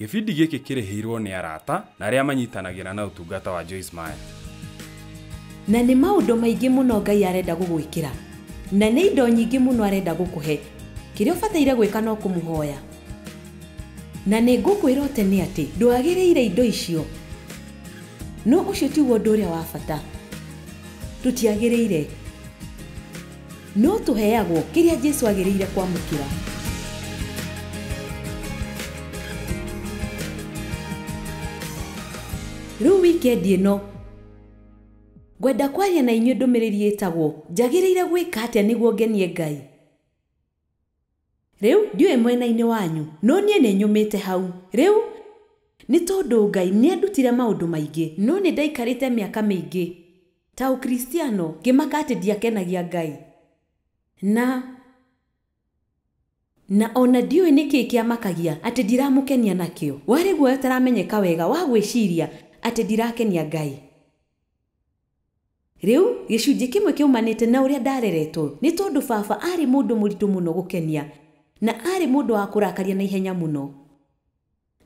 Gĩbindi gĩkĩ kĩrĩhĩirwo nĩ arata na arĩa manyitanagĩra na ũtungata wa Joyce Meyer. Na nĩ maũndũ maingĩ mũno Ngai arenda gũgwĩkĩra, na nĩ indo nyingĩ mũno arenda gũkũhe. Kĩrĩa ũbataire gwĩka no kũmũhoya. Na nĩ ngũkwĩra ũtene atĩ ndwagĩrĩire indo icio. No ũcio tiguo ũndũ ũrĩa wa bata. Tũtiagĩrĩire. No tũheagwo kĩrĩa Jesũ agĩrĩire kwamũkĩra. Rĩu wikendi ĩno ngwenda kwaria na inyuĩ ndũmĩrĩri ĩtagwo njagĩrĩire gwĩka atĩa nĩguo ngenie Ngai. Rĩu ndiũĩ mwena-inĩ wanyu, no niĩ nĩ nyũmĩte hau. Rĩu nĩ tondũ Ngai nĩandutire maũndũ maingĩ, no nĩ ndaikarĩte mĩaka mĩingĩ ta ũkristiano ngĩmaka atĩ ndiakenagia Ngai. Na ona ndiũĩ nĩkĩĩ kĩamakagia atĩ ndiramũkenia nakĩo. Warĩ guoya ũtaramenyeka wega wa gwĩciria atĩ ndirakenia Ngai. Rĩu gĩcunjĩ kĩmwe kĩumanĩte na ũrĩa ndareretwo nĩ tondũ baba arĩ mũndũ mũritũ mũno gũkenia na arĩ mũndũ wa kũrakaria na ihenya mũno.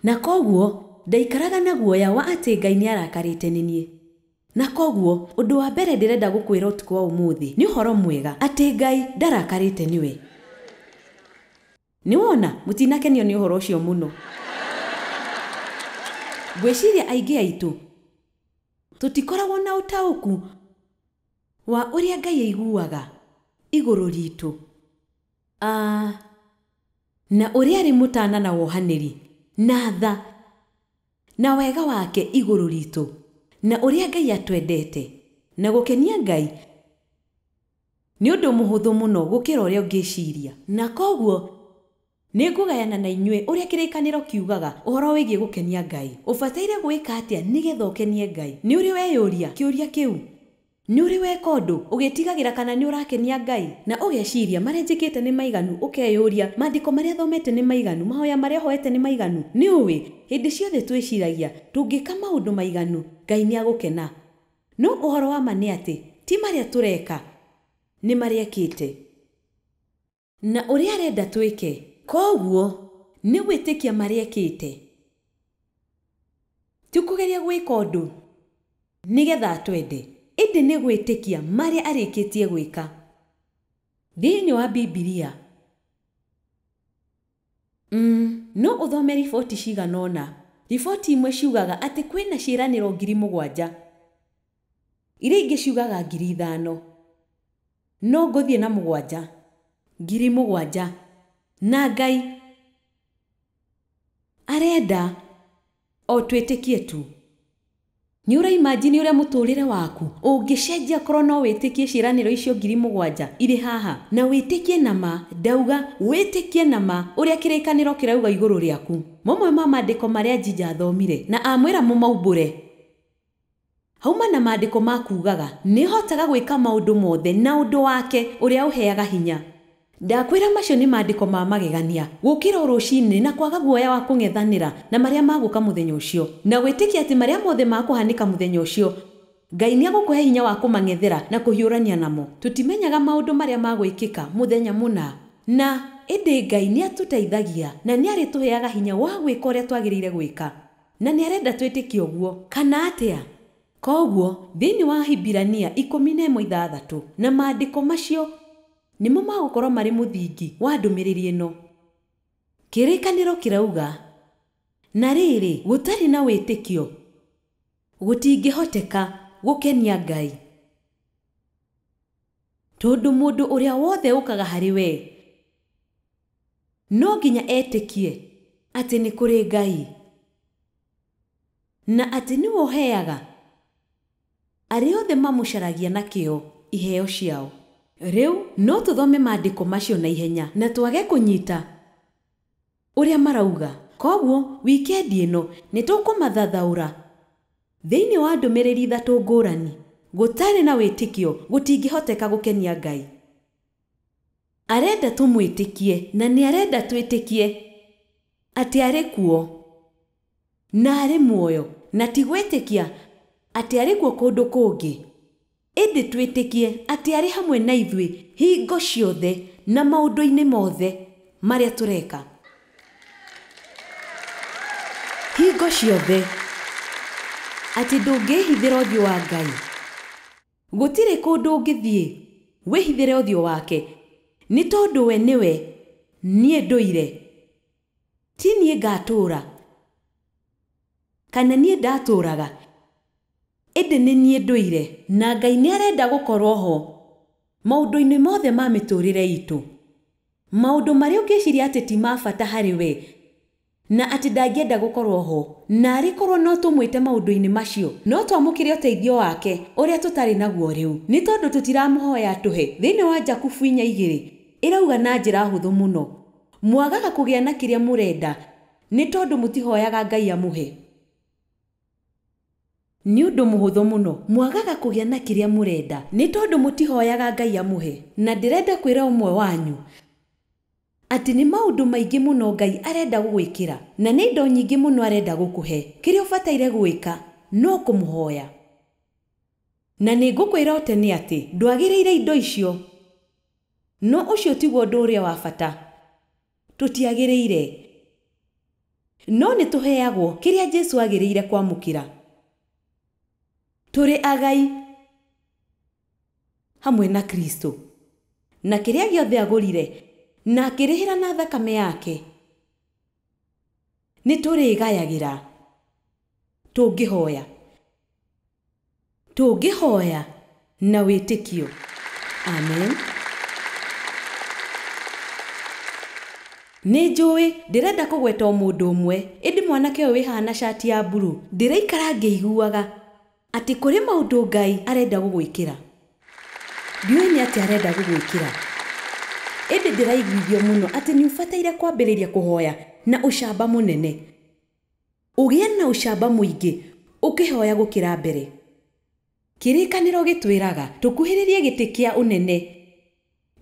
Na koguo ndaikaraga na guoya wa atĩ Ngai nĩarakarĩte nĩ niĩ. Na koguo ũndũ wa mbere ndĩrenda gũkwĩra ũtukũ wa ũmũthĩ nĩ ũhoro mwega atĩ Ngai ndarakarĩte nĩwe. Nĩwona mũtinakenio nĩ ũhoro ũcio mũno. Ngwĩciria aingĩ aitũ tũtikoragwo na ũtaũku wa ũrĩa Ngai aiguaga igũrũ ritũ. Na ũrĩa arĩ mũtana na wohanĩri na tha na wega wake igũrũ ritũ na ũrĩa Ngai atwendete. Na gũkenia Ngai nĩ ũndũ mũhũthũ mũno gũkĩra ũrĩa ũngĩciria. Na koguo nĩ ngũgayana na inyuĩ ũrĩa kĩrĩkanĩro kiugaga ũhoro wĩgiĩ gũkenia Ngai. Ũbataire gwĩka atĩa nĩgetha ũkenie Ngai? Nĩ ũrĩ weyũria kĩũria kĩu? Nĩ ũrĩ weka ũndũ ũgĩtigagĩra kana nĩ ũrakenia Ngai? Na ũgeciria marĩa njĩkĩte nĩ maiganu, ũkeyũria maandĩko marĩa thomete nĩ maiganu, mahoya marĩa hoete nĩ maiganu. Nĩ ũĩ hĩndĩ ciothe twĩciragia tũngĩka maũndũ maiganu Ngai nĩ agũkena. No ũhoro wa ma nĩ atĩ ti marĩa tũreka nĩ marĩa ekĩte na ũrĩa arenda twĩke. Koguo nĩ gwĩtĩkia marĩa ekĩte, ti kũgeria gwĩka ũndũ nĩgetha atwende, ĩndĩ nĩ gwĩtĩkia marĩa arĩkĩtie gwĩka. Thĩinĩ wa Bibilia no ũthome riboti cigana ũna. Riboti imwe ciugaga atĩ kwĩna ciĩranĩro 7,000, iria ingĩ ciugaga 5,000, no ngũthiĩ na 7, 7,000. Na Ngai arenda o twĩtĩkie tu. Nĩ ũraimajini ũrĩa mũtũrĩre waku ũngĩcenjia korwo no wĩtĩkie ciĩranĩro icio 7,000 irĩ haha, na wĩtĩkie na ma, ndauga wĩtĩkie na ma ũrĩa kĩrĩkanĩro kĩrauga igũrũ rĩaku. Mamwe ma maandĩko marĩa Jinja athomire na amwĩra mũmaumbũre hauma na maandĩko ma kugaga nĩhotaga gwĩka maũndũ mothe na ũndũ wake ũrĩa ũheaga hinya. Ndakwĩra macio nĩ maandĩko ma magegania gũkĩra rũcinĩ na kwaga guoya wa kũng'ethanĩra na marĩa magũka mũthenya ũcio, na gwĩtĩkia atĩ marĩa mothe makũhanĩka mũthenya ũcio Ngai nĩegũkũhe hinya wa kũmang'ethera na kũhiũrania namo. Tũtimenyaga maũndũ marĩa magwĩkĩka mũthenya mũna, na ĩndĩ Ngai nĩatũteithagia na nĩarĩtũheaga hinya wa gwĩka ũrĩa twagĩrĩire gwĩka, na nĩarenda twĩtĩkie ũguo kana atĩa. Koguo thĩinĩ wa Hibirania 11:6 na maandĩko macio nĩmo magũkorwo marĩ mũthingi wa ndũmĩrĩri ĩno. Kĩrĩkanĩro kĩrauga na rĩrĩ, gũtarĩ na wĩtĩkio gũtingĩhoteka gũkenia Ngai, tondũ mũndũ ũrĩa wothe ũkaga harĩ we no nginya etĩkie atĩ nĩ kũrĩ Ngai na atĩ nĩwe ũheaga arĩa othe mamũcaragia na kĩo iheo ciao. Rĩu no tũthome maandĩko macio na ihenya na twage kũnyita ũrĩa marauga. Koguo wikendi ĩno nĩ tũkũmathathaũra thĩinĩ wa ndũmĩrĩri ithatũ ngũrani. Gũtarĩ na wĩtĩkio gũtingĩhoteka gũkenia Ngai. Arenda tũmwĩtĩkie na nĩ arenda twĩtĩkie atĩ arĩ kuo na arĩ muoyo, na ti gwĩtĩkia atĩ arĩ kuo kũndũ kũngĩ, ĩndĩ twĩtĩkie atĩ arĩ hamwe na ithuĩ hingo ciothe na maũndũ-inĩ mothe marĩa tũreka. Hingo ciothe atĩ ndũngĩhithĩra ũthiũ wa Ngai. Gũtirĩ kũndũ ũngĩthiĩ wĩhithĩre ũthiũ wake, nĩ tondũ we nĩwe niĩ ndũire. Ti niĩ ngatũũra kana niĩ ndatũũraga, ĩndĩ nĩ niĩ ndũire. Na Ngai nĩ arenda gũkorwo ho maũndũ-inĩ mothe ma mĩtũũrĩre itũ, maũndũ marĩa ũngĩciria atĩ ti ma bata harĩ we na atĩ ndangĩenda gũkorwo ho, na arĩ korwo no tũmwĩte maũndũ-inĩ macio, no twamũkĩre ũteithio wake ũrĩa tũtarĩ naguo rĩu, nĩ tondũ tũtiramũhoya atũhe. Thĩinĩ wa Jakubu 4:2 ĩrauga na njĩra hũthũ mũno, mwagaga kũgĩa na kĩrĩa mũrenda nĩ tondũ mũtihoyaga Ngai amũhe. Nĩ ũndũ mũhũthũ mũno, mwagaga kũgĩa na kĩrĩa mũrenda nĩ tondũ mũtihoyaga Ngai amũhe. Na ndĩrenda kwĩra ũmwe wanyu atĩ nĩ maũndũ maingĩ mũno Ngai arenda gũgwĩkĩra, na nĩ indo nyingĩ mũno arenda gũkũhe. Kĩrĩa ũbataire gwĩka no kũmũhoya. Na nĩ ngũkwĩra ũte nĩ atĩ ndwagĩrĩire indo icio, no ũcio tiguo ũndũ ũrĩa wa bata. Tũtiagĩrĩire, no nĩ tũheagwo kĩrĩa Jesũ agĩrĩire kwamũkĩra. Tũrĩ agai hamwe na Kristo, na kĩrĩa gĩothe agũrire na akĩrĩhĩra na thakame yake nĩ tũrĩgayagĩra. Tũngĩhoya, tũngĩhoya na wĩtĩkio. Amen. Nĩ njũĩ ndĩrenda kũgweta o mũndũ ũmwe, ĩndĩ mwanake ũyũ wĩhana cati ya mburu, ndĩraikara ngĩiguaga atĩ kũrĩ maũndũ Ngai arenda gũgwĩkĩra. Ndiũĩ nĩ atĩ arenda gũgwĩkĩra, ĩndĩ ndĩraiguithio mũno atĩ nĩ ũbataire kwambĩrĩria kũhoya na ũcamba mũnene. Ũgĩe na ũcamba mũingĩ ũkĩhoya gũkĩra mbere. Kĩrĩkanĩro gĩtwĩraga tũkuhĩrĩrie gĩtĩ kĩa ũnene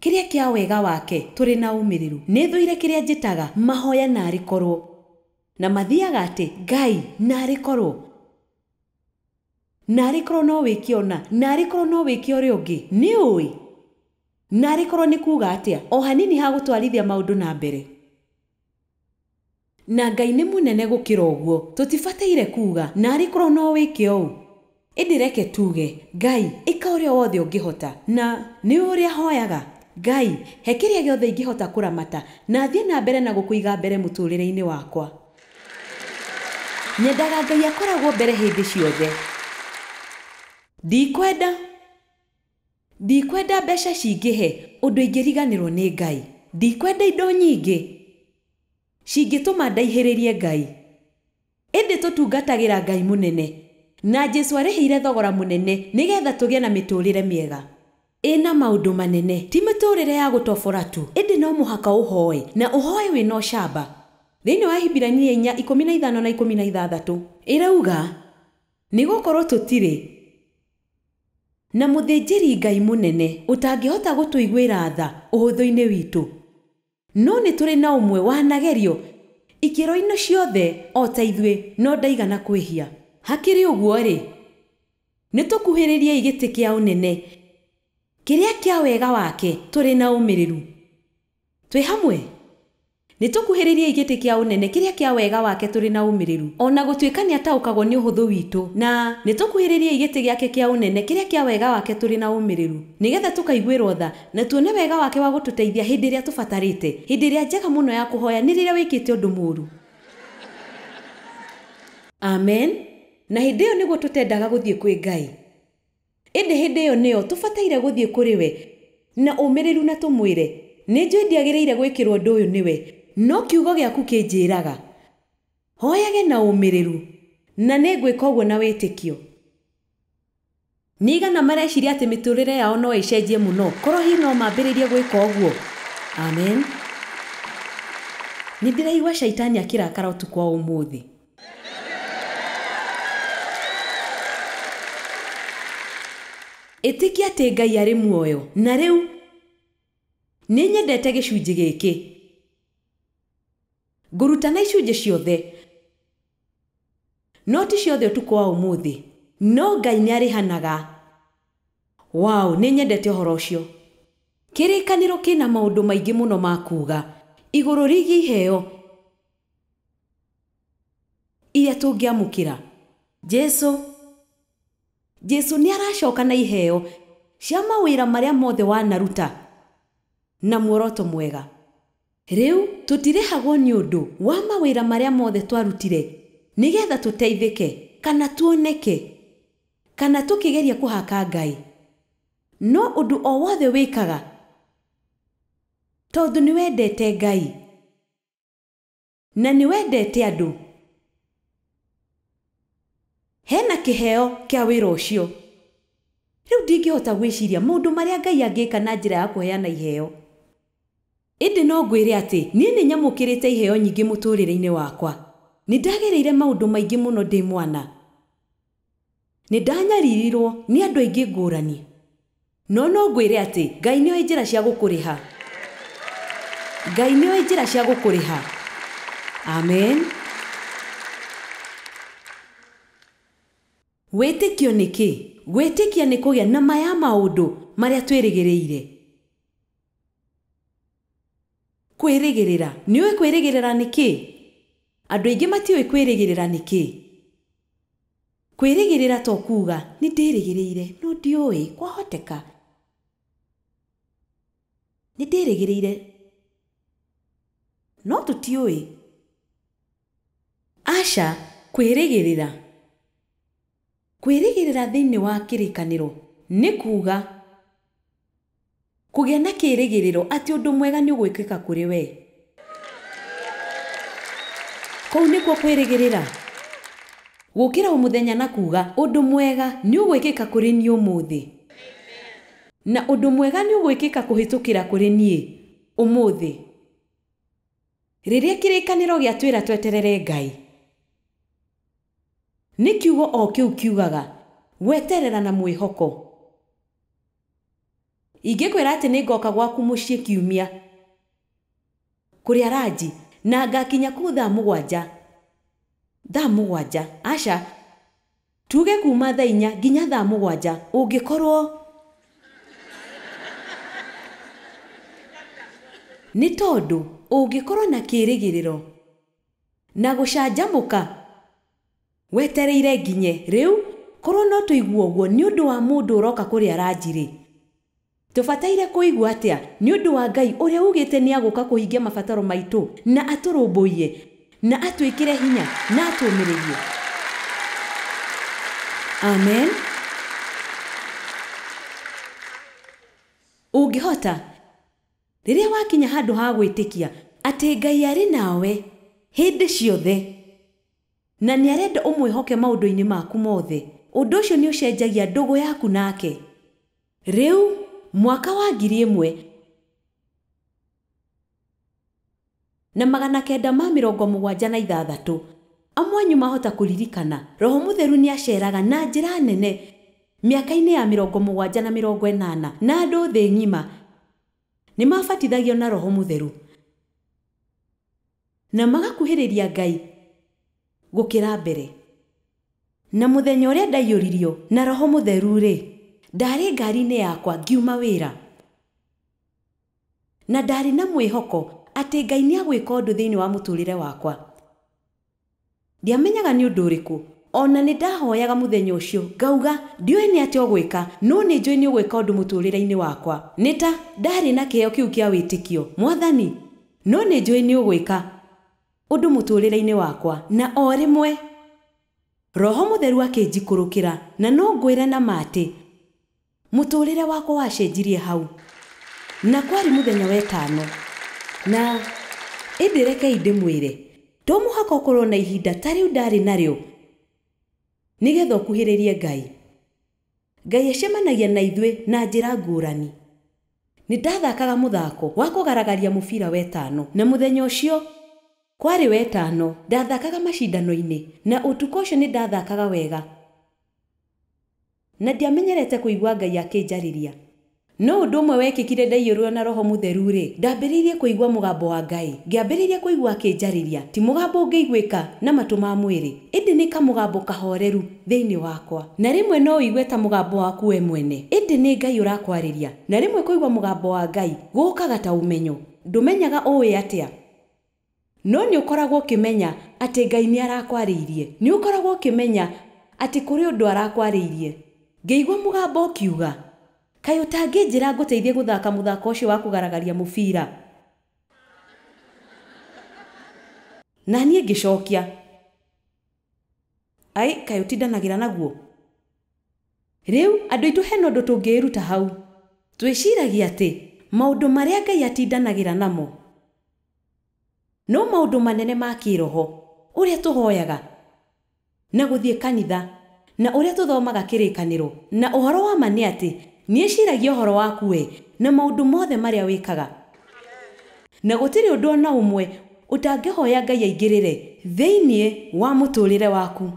kĩrĩa kĩa wega wake tũrĩ na ũmĩrĩru. Nĩ thũire kĩrĩa njĩtaga mahoya narĩ korwo, na mathiaga atĩ Ngai narĩ korwo, narĩ korwo no wĩke ũna, narĩ korwo no wĩke ũrĩa ũngĩ. Nĩ ũĩ narĩ korwo nĩ kuga atĩa? O hanini ha gũtwarithia maũndũ na mbere. Na Ngai nĩ mũnene gũkĩra ũguo, tũtibataire kuga narĩ korwo no wĩke ũũ, ĩndĩ reke tuge Ngai ĩka ũrĩa wothe ũngĩhota. Na nĩ ũrĩa hoyaga Ngai he kĩrĩa gĩothe ingĩhota kũramata na thiĩ na mbere na gũkũiga mbere mũtũũrĩre-inĩ wakwa. Nyendaga Ngai akoragwo mbere hĩndĩ ciothe. Ndikwenda mbeca cingĩhe ũndũ ingĩriganĩrwo nĩ Ngai. Ndikwenda indo nyingĩ cingĩtũma ndaihĩrĩrie Ngai, ĩndĩ tũtungatagĩra Ngai mũnene, na Jesũ arĩhĩire thogora mũnene nĩgetha tũgĩe na mĩtũũrĩre mĩega ĩna maũndũ manene. Ti mĩtũũrĩre ya gũtobora tu, ĩndĩ no mũhaka ũhoe, na ũhoe wĩna ũcamba. Thĩinĩ wa Ahibirania 4:15 na 16 ĩrauga nĩ gũkorwo tũtirĩ na mũthĩnjĩri Ngai mũnene ũtangĩhota gũtũiguĩra tha ũhũthũ-inĩ witũ, no nĩ tũrĩ na ũmwe wanagerio ikĩro-inĩ ciothe o ta ithuĩ, no ndaigana kwĩhia. Hakĩrĩ ũguo-rĩ, nĩ tũkuhĩrĩriei gĩtĩ kĩa ũnene kĩrĩa kĩa wega wake tũrĩ na ũmĩrĩru. Twĩ hamwe? Nĩ tũkuhĩrĩriei gĩtĩ kĩa ũnene kĩrĩa kĩa wega wake tũrĩ na ũmĩrĩru, ona gũtuĩka nĩ ataũkagwo nĩ ũhũthũ witũ. Na nĩ tũkuhĩrĩriei gĩtĩ gĩake kĩa ũnene kĩrĩa kĩa wega wake tũrĩ na ũmĩrĩru, nĩgetha tũkaiguĩrwo tha na tuone wega wake wa gũtũteithia hĩndĩ ĩrĩa tũbatarĩte. Hĩndĩ ĩrĩa njega mũno ya kũhoya nĩ rĩrĩa wĩkĩte ũndũ mũũru. Amen. Na hĩndĩ ĩyo nĩguo tũtendaga gũthiĩ kwĩ Ngai, ĩndĩ hĩndĩ ĩyo nĩyo tũbataire gũthiĩ kũrĩ we na ũmĩrĩru na tũmwĩre, nĩ njũĩ ndiagĩrĩire gwĩkĩrwo ũndũ ũyũ nĩwe, no kiugo gĩaku kĩnjĩraga hoyage na ũmĩrĩru, na nĩ ngwĩka ũguo na wĩtĩkio. Nĩ igana mareciria atĩ mĩtũũrĩre yao no ĩcenjie mũno korwo hihi no mambĩrĩrie gwĩka ũguo. Amen. Nĩ ndĩraigua caitani akĩrakara ũtukũ wa ũmũthĩ. Ĩtĩkia atĩ Ngai arĩ muoyo. Na rĩu nĩ nyendete gĩcunjĩ gĩkĩ. Ngũrutana icunjĩ ciothe, no ti ciothe ũtukũ wa ũmũthĩ. No Ngai nĩ arĩhanaga. Wow, nĩ nyendete ũhoro ũcio. Kĩrĩkanĩro kĩna maũndũ maingĩ mũno ma kuuga igũrũ rĩgiĩ iheo iria iria tũngĩamũkĩra. Jesu nĩ aracoka na iheo cia mawĩra marĩa mothe wanaruta na muoroto mwega. Rĩu tũtirĩhagwo nĩ ũndũ wa mawĩra marĩa mothe twarutire nĩgetha tũteithĩke kana tuoneke kana tũkĩgeria kũhaka Ngai. No ũndũ o wothe wĩkaga tondũ nĩ wendete Ngai na nĩ wendete andũ, hena kĩheo kĩa wĩra ũcio. Rĩu ndingĩhota gwĩciria maũndũ marĩa Ngai angĩka na njĩra ya kũheana iheo. Ĩndĩ no ngwĩre atĩ niĩ nĩ nyamũkĩrĩte iheo nyingĩ mũtũrĩre-inĩ wakwa. Nĩ ndagereire maũndũ maingĩ mũno ndĩ mwana. Nĩ ndanyaririrwo nĩ andũ aingĩ ngũrani. No no ngwĩre atĩ Ngai nĩoĩ njĩra cia gũkũrĩha. Ngai nĩoĩ njĩra cia gũkũrĩha. Amen. Wĩtĩkio nĩ kĩ? Gwĩtĩkia nĩ kũgĩa na ma ya maũndũ marĩa twĩrĩgĩrĩire. Kwĩrĩgĩrĩra. Nĩũĩ kwĩrĩgĩrĩra nĩ kĩ? Andũ aingĩ matiũĩ kwĩrĩgĩrĩra nĩ kĩ. Kwĩrĩgĩrĩra to kuuga nĩ ndĩrĩgĩrĩire no ndiũĩ kwahoteka. Nĩ ndĩrĩgĩrĩire no tũtiũĩ. Aca, kwĩrĩgĩrĩra. Kwĩrĩgĩrĩra thĩinĩ wa kĩrĩkanĩro nĩ kuuga kũgĩa na kĩĩrĩgĩrĩro atĩ ũndũ mwega nĩ ũgwĩkĩka kũrĩ we. Kũu nĩkuo kwĩrĩgĩrĩra. Gũkĩra o mũthenya na kuuga ũndũ mwega nĩ ũgwĩkĩka kũrĩ niĩ ũmũthĩ. Na ũndũ mwega nĩ ũgwĩkĩka kũhĩtũkĩra kũrĩ niĩ ũmũthĩ. Rĩrĩa kĩrĩkanĩro gĩatwĩra tweterere Ngai, nĩ kiugo o kĩu kiugaga gweterera na mwĩhoko. Ingĩkwĩra atĩ nĩ ngoka gwaku mũciĩ kiumia kũrĩa ranji na ngakinya kũu thaa mũgwanja. Thaa mũgwanja, aca, tuge kuma thaa 4 nginya thaa 7 ũngĩkorwo nĩ tondũ ũngĩkorwo na kĩĩrĩgĩrĩro na gũcanjamũka wetereire nginye rĩu korwo no tũigue ũguo nĩ ũndũ wa mũndũ ũroka kũrĩa ranji rĩ, tũbataire kũigua atĩa nĩ ũndũ wa Ngai ũrĩa ugĩte nĩ agũka kũhingia mabataro maitũ na atũrũmbũiye na atwĩkĩre hinya na atũũmĩrĩrie. Amen. Ũngĩhota rĩrĩa wakinya handũ ha gwĩtĩkia atĩ Ngai arĩ nawe hĩndĩ ciothe na nĩ arenda ũmwĩhoke maũndũ-inĩ maku mothe, ũndũ ũcio nĩ ũcenjagia ndũgũ yaku nake. Rĩu mwaka wa 1976 amwe anyu mahota kũririkana Roho Mũtheru nĩ aceraga na njĩra nene mĩaka-inĩ ya 70 na 80 na andũ thĩ ng'ima nĩ mabatithagio na Roho Mũtheru na magakuhĩrĩria Ngai gũkĩra mbere. Na mũthenya ũrĩa ndaiyũririo na Roho Mũtheru rĩ, ndarĩ ngari-inĩ yakwa ngiuma wĩra na ndarĩ na mwĩhoko atĩ Ngai nĩ agwĩka ũndũ thĩinĩ wa mũtũrĩre wakwa. Ndiamenyaga nĩ ũndũ ũrĩkũ, ona nĩ ndahoyaga mũthenya ũcio ngauga ndiũĩ nĩ atĩa ũgwĩka, no nĩ njũĩ nĩ ũgwĩka ũndũ mũtũrĩre-inĩ wakwa. Nĩ ta ndarĩ na kĩheo kĩu kĩa wĩtĩkio, Mwathani, no nĩ njũĩ nĩ ũgwĩka ũndũ mũtũrĩre-inĩ wakwa. Na o rĩmwe Roho Mũtheru akĩnjikũrũkĩra, na no ngwĩre na ma atĩ mũtũrĩre wakwa wacenjirie hau. Na kwarĩ mũthenya wetano. Na ĩndĩ rekei ndĩmwĩre, to mũhaka ũkorwo na ihinda ta rĩu ndarĩ narĩo nĩgetha ũkuhĩrĩrie Ngai. Ngai acemanagia na ithuĩ na njĩra ngũrani. Nĩ ndathakaga mũthako wa kũgaragaria mũbira wetano, na mũthenya ũcio kwarĩ wetano ndathakaga macindano-inĩ, na ũtukũ ũcio nĩ ndathakaga wega na ndiamenyerete kũigua Ngai akĩnjarĩria. No ũndũ ũmwe wekĩkire ndaiyũrwo na Roho Mũtheru rĩ, ndambĩrĩirie kũigua mũgambo wa Ngai. Ngĩambĩrĩria kũigua akĩnjarĩria, ti mũgambo ũngĩiguĩka na matũ ma mwĩrĩ, ĩndĩ nĩ kamũgambo kahoreru thĩinĩ wakwa. Na rĩmwe no ũigue ta mũgambo waku we mwene, ĩndĩ nĩ Ngai ũrakwarĩria. Na rĩmwe kũigua mũgambo wa Ngai gũũkaga ta ũmenyo, ndũmenyaga ũĩ atĩa, no nĩ ũkoragwo ũkĩmenya atĩ Ngai nĩ arakwarĩirie. Nĩ ũkoragwo ũkĩmenya atĩ kũrĩ ũndũ arakwarĩirie. Ngĩigua mũgambo ũkiuga, kaĩ ũtangĩnjĩra ngũteithie gũthaka mũthako ũcio wa kũgaragaria mũbira? Na niĩ ngĩcokia, ai, kaĩ ũtindanagĩra naguo? Rĩu andũ aitũ hena ũndũ tũngĩĩruta hau. Twĩciragia atĩ maũndũ marĩa Ngai atindanagĩra namo no maũndũ manene ma kĩroho, ũrĩa tũhoyaga na gũthiĩ kanitha na ũrĩa tũthomaga kĩrĩkanĩro. Na ũhoro wa ma nĩ atĩ nĩeciragia ũhoro waku we na maũndũ mothe marĩa wĩkaga, na gũtirĩ ũndũ ona ũmwe ũtangĩhoya Ngai aingĩrĩre thĩinĩ wa mũtũrĩre waku.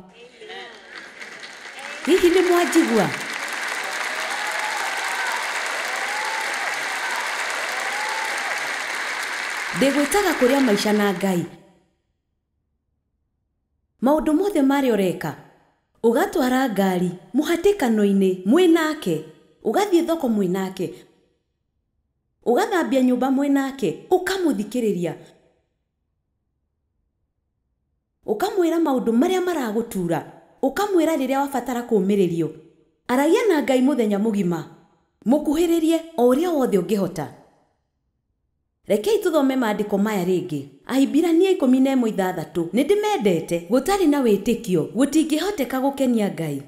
Hihi nĩ mwanjigua? Ndĩgwĩtaga kũrĩa maica na Ngai. Maũndũ mothe marĩa ũreka, ũgatwara ngari mũhatĩkano-inĩ mwĩ nake, ũgathiĩ thoko mwĩ nake, ũgathambia nyũmba mwĩ nake, ũkamũthikĩrĩria, ũkamwĩra maũndũ marĩa maragũtura, ũkamwĩra rĩrĩa wabatara kũũmĩrĩrio. Aragia na Ngai mũthenya mũgima, mũkuhĩrĩrie o ũrĩa wothe ũngĩhota. Rekei tũthome maandĩko maya rĩngĩ. Ahibirania 11:6. Nĩ ndĩmendete. Gũtarĩ na wĩtĩkio gũtingĩhoteka gũkenia Ngai,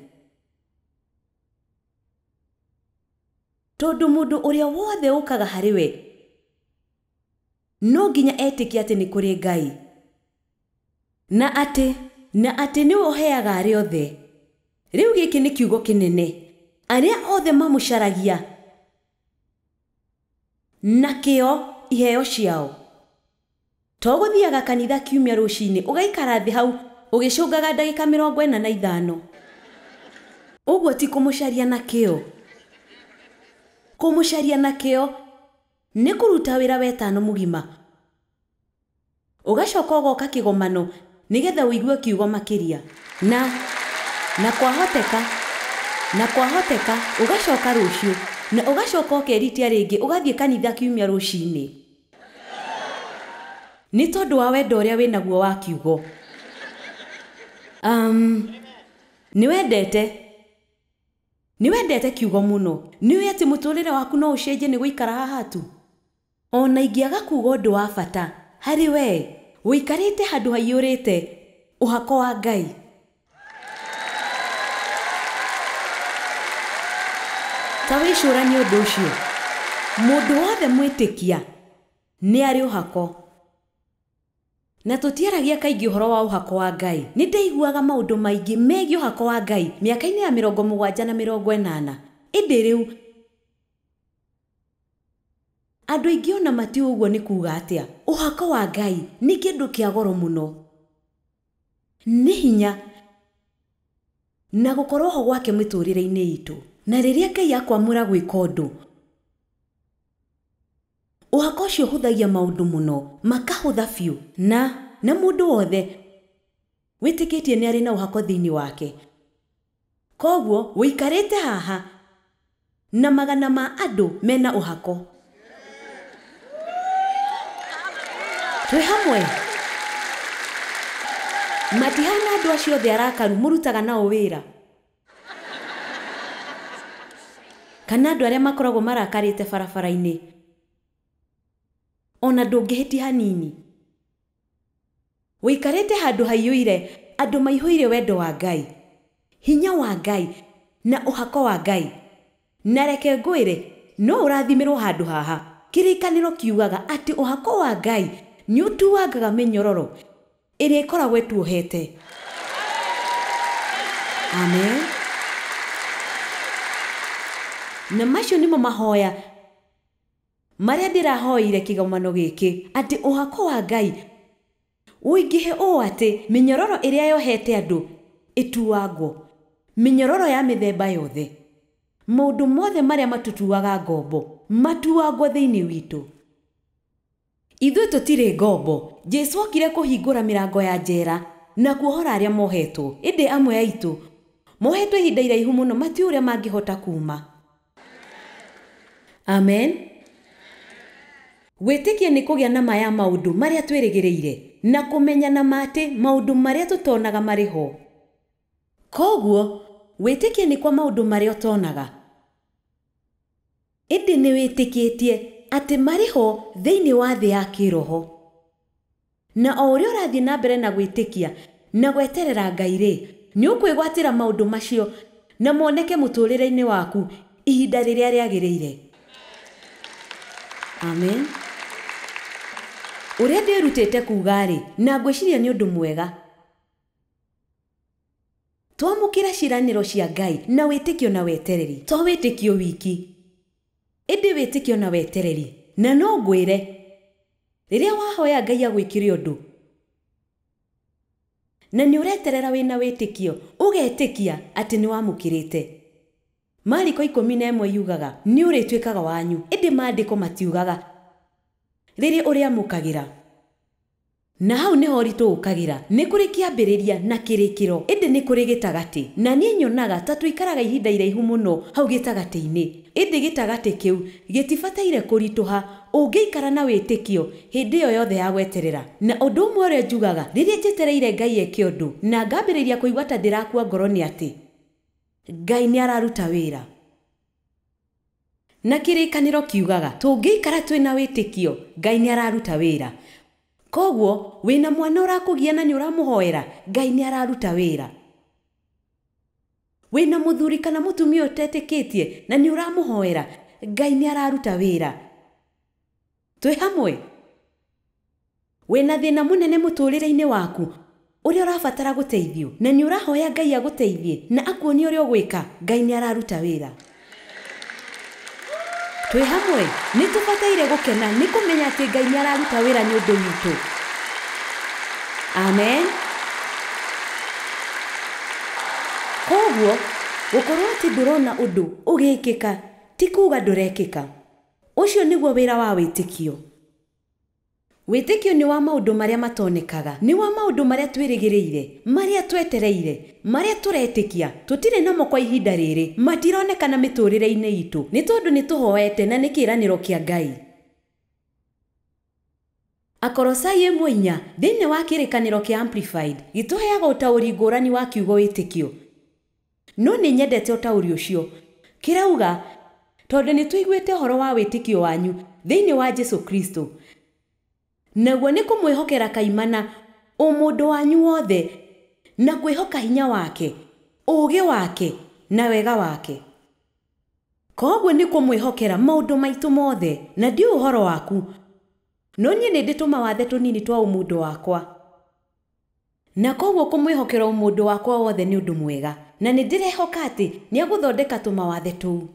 tondũ mũndũ ũrĩa wothe ũkaga harĩ we no nginya etĩkie atĩ nĩ kũrĩ Ngai, na atĩ nĩwe ũheaga arĩa othe. Rĩu gĩkĩ nĩ kiugo kĩnene. Arĩa othe mamũcaragia na kĩo iheo ciao. To gũthiaga kanitha kiumia rũcinĩ ũgaikara thĩ hau ũgĩcũngaga ndagĩka 45. Ũguo ti kũmũcaria na kĩo. Kũmũcaria na kĩo nĩ kũruta wĩra wetano mũgima, ũgacoka ũgoka kĩgomano nĩgetha ũigue kiugo makĩria, na kwahoteka ũgacoka rũciũ na ũgacoka ũkeritia rĩngĩ ũgathiĩ kanitha kiumia rũcinĩ, nĩ tondũ wa wendo ũrĩa wĩnaguo wa kiugo. Nĩ wendete kiugo mũno. Nĩ ũĩ atĩ mũtũrĩre waku no ũcenjie nĩ gũikara haha tu. Ona ingĩaga kuuga ũndũ wa bata harĩ we, ũikarĩte handũ haiyũrĩte ũhako wa Ngai. Ta wĩcũranie ũndũ ũcio. Mũndũ wothe mwĩtĩkia nĩ arĩ ũhako. Na tũtiaragia kaingĩ ũhoro wa ũhako wa Ngai. Nĩ ndaiguaga maũndũ maingĩ megiĩ ũhako wa Ngai mĩaka-inĩ ya 70 na 80. Ĩndĩ rĩu andũ aingĩ ona matiũĩ ũguo nĩ kuuga atĩa. Ũhako wa Ngai nĩ kĩndũ kĩa goro mũno, nĩ hinya na gũkorwo ho gwake mĩtũrĩre-inĩ itũ. Na rĩrĩa Ngai akwamũra gwĩka ũndũ, ũhako ũcio ũhũthagia maũndũ mũno, makahũtha biũ. Na mũndũ wothe wĩtĩkĩtie nĩ arĩ na ũhako thĩinĩ wake. Koguo ũikarĩte haha na magana ma andũ mena ũhako. Twĩ hamwe. Matihana andũ acio othe arakaru mũrutaga nao wĩra, kana andũ arĩa makoragwo marakarĩte barabara-inĩ. Ona ndũngĩhĩtia hanini. Ũikarĩte handũ haiyũire andũ maihũire wendo wa Ngai, hinya wa Ngai na ũhako wa Ngai. Na reke ngwĩre, no ũrathimĩrwo handũ haha. Kĩrĩkanĩro kiugaga atĩ ũhako wa Ngai nĩ ũtuangaga mĩnyororo ĩrĩa ĩkoragwo ĩtuohete. Amen. Na macio nĩmo mahoya marĩa ndĩrahoire kĩgomano gĩkĩ, atĩ ũhako wa Ngai ũingĩhe ũũ atĩ mĩnyororo ĩrĩa yohete andũ ĩtuangwo, mĩnyororo ya mĩthemba yothe, maũndũ mothe marĩa matutuaga ngombo matuangwo thĩinĩ witũ. Ithuĩ tũtirĩ ngombo. Jesũ okire kũhingũra mĩrango ya njera na kuohora arĩa mohetwo. Ĩndĩ amwe aitũ mohetwo ihinda iraihu mũno, matiũĩ ũrĩa mangĩhota kuuma. Amen. Gwĩtĩkia nĩ kũgĩa na ma ya maũndũ marĩa twĩrĩgĩrĩire. Na kũmenya na ma atĩ maũndũ marĩa tũtonaga marĩ ho. Koguo wĩtĩkia nĩ kwa maũndũ marĩa ũtonaga, ĩndĩ nĩ wĩtĩkĩtie atĩ marĩ ho thĩinĩ wa thĩ ya kĩroho. Na o ũrĩa ũrathiĩ na mbere na gwĩtĩkia na gweterera Ngai rĩ, nĩ ũkwĩgwatĩra maũndũ macio na moneke mũtũũrĩre-inĩ waku ihinda rĩrĩa rĩagĩrĩire. Amen. Ũrĩa ndĩrutĩte kuuga rĩ, na ngwĩciria nĩ ũndũ mwega. Twamũkĩra ciĩranĩro cia Ngai na wĩtĩkio na wetereri, to wĩtĩkio wiki, ĩndĩ wĩtĩkio na wetereri. Na no ngwĩre, rĩrĩa wahoya Ngai agwĩkĩre ũndũ na nĩ ũreterera wĩna wĩtĩkio, ũgetĩkia atĩ nĩ wamũkĩrĩte. Mariko 11 yugaga nĩ ũrĩtuĩkaga wanyu, ĩndĩ maandĩko matiugaga rĩrĩa ũrĩamũkagĩra. Na hau nĩho ũritũ ũkagĩra. Nĩ kũrĩ kĩambĩrĩria na kĩrĩkĩro, ĩndĩ nĩ kũrĩ gĩtagatĩ. Na niĩ nyonaga ta tũikaraga ihinda iraihu mũno hau gĩtagatĩ-inĩ, ĩndĩ gĩtagatĩ kĩu gĩtibataire kũritũha ũngĩikara na wĩtĩkio hĩndĩ ĩyo yothe ya gweterera. Na ũndũ ũmwe ũrĩa njugaga rĩrĩa njetereire Ngai eke ũndũ na ngambĩrĩria kũigua ta ndĩrakua ngoro nĩ atĩ Ngai nĩ araruta wĩra. Na kĩrĩkanĩro kiugaga tũngĩikara twĩna wĩtĩkio, Ngai nĩ araruta wĩra. Koguo wĩna mwana ũrakũgia na nĩ ũramũhoera, Ngai nĩ araruta wĩra. Wĩna mũthuri kana mũtumia ũtetĩkĩtie na nĩ ũramũhoera, Ngai nĩ araruta wĩra. Twĩ hamwe. Wĩna thĩna mũnene mũtũũrĩre-inĩ waku ũrĩa ũrabatara gũteithio na nĩ ũrahoya Ngai agũteithie na akuonie ũrĩa ũgwĩka, Ngai nĩ araruta wĩra. Twĩ hamwe. Nĩ tũbataire gũkena nĩ kũmenya atĩ Ngai nĩ araruta wĩra nĩ ũndũ witũ. Amen. Koguo gũkorwo atĩ ndũrona ũndũ ũgĩkĩka ti kuuga ndũrekĩka. Ũcio nĩguo wĩra wa wĩtĩkio. Wĩtĩkio nĩ wa maũndũ marĩa matonekaga, nĩ wa maũndũ marĩa twĩrĩgĩrĩire, marĩa twetereire, marĩa tũretĩkia. Tũtirĩ namo kwa ihinda rĩrĩ, matironekana mĩtũũrĩre-inĩ itũ, nĩ tondũ nĩ tũhoete na nĩ kĩĩranĩro kĩa Ngai. Akorosai 1:4 thĩinĩ wa kĩrĩkanĩro kĩa Amplified gĩtũheaga ũtaũri ngũrani wa kiugo wĩtĩkio. No nĩ nyendete ũtaũri ũcio. Kĩrauga tondũ nĩ tũiguĩte ũhoro wa wĩtĩkio wanyu thĩinĩ wa Jesũ Kristo, naguo nĩ kũmwĩhokera kaimana ũmũndũ wanyu wothe na kwĩhoka hinya wake, ũũgĩ wake na wega wake. Koguo nĩ kũmwĩhokera maũndũ maitũ mothe, na ndiũĩ ũhoro waku, no niĩ nĩ ndĩ tũmawathe tũnini twa ũmũndũ wakwa. Na koguo kũmwĩhokera ũmũndũ wakwa wothe nĩ ũndũ mwega, na nĩ ndĩrehoka atĩ nĩ agũthondeka tũmawathe tũu.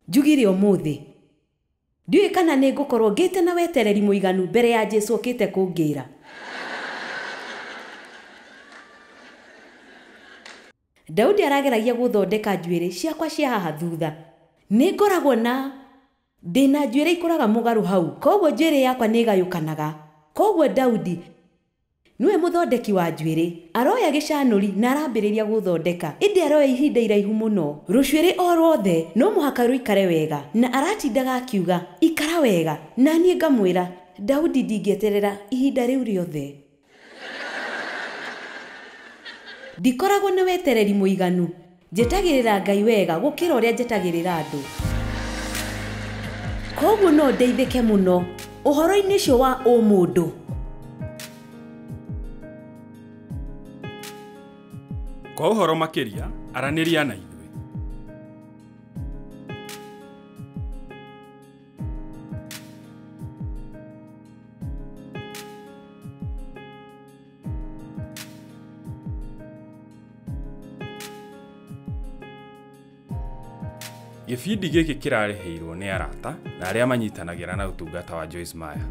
Njugire ũmũthĩ ndiũĩ kana nĩ ngũkorwo ngĩte na wetereri mũiganu mbere ya Jesũ okĩte kũngĩra. Daudi arageragia gũthondeka njuĩrĩ ciakwa cia haha thutha. Nĩ ngoragwo na ndĩna njuĩrĩ ikũraga mũgarũ hau, koguo njuĩrĩ yakwa nĩ ĩgayũkanaga. Koguo Daudi nĩwe mũthondeki wa njuĩrĩ, aroya gĩcanũri na arambĩrĩria gũthondeka, ĩndĩ aroya ihinda iraihu mũno. Rũcuĩrĩ o rwothe no mũhaka rũikare wega, na aratindaga akiuga ikara wega, na niĩ ngamwĩra Daudi ndingĩeterera ihinda rĩu rĩothe. Ndikoragwo na wetereri mũiganu, njetagĩrĩra Ngai wega gũkĩra ũrĩa njetagĩrĩra andũ. Koguo no ndeithĩke mũno ũhoro-inĩ ũcio wa ũmũndũ. Kwa ũhoro makĩria, aranĩria na ithuĩ. Gĩbindi gĩkĩ kĩrarĩhĩirwo nĩ arata na arĩa manyitanagĩra na ũtungata wa Joyce Meyer.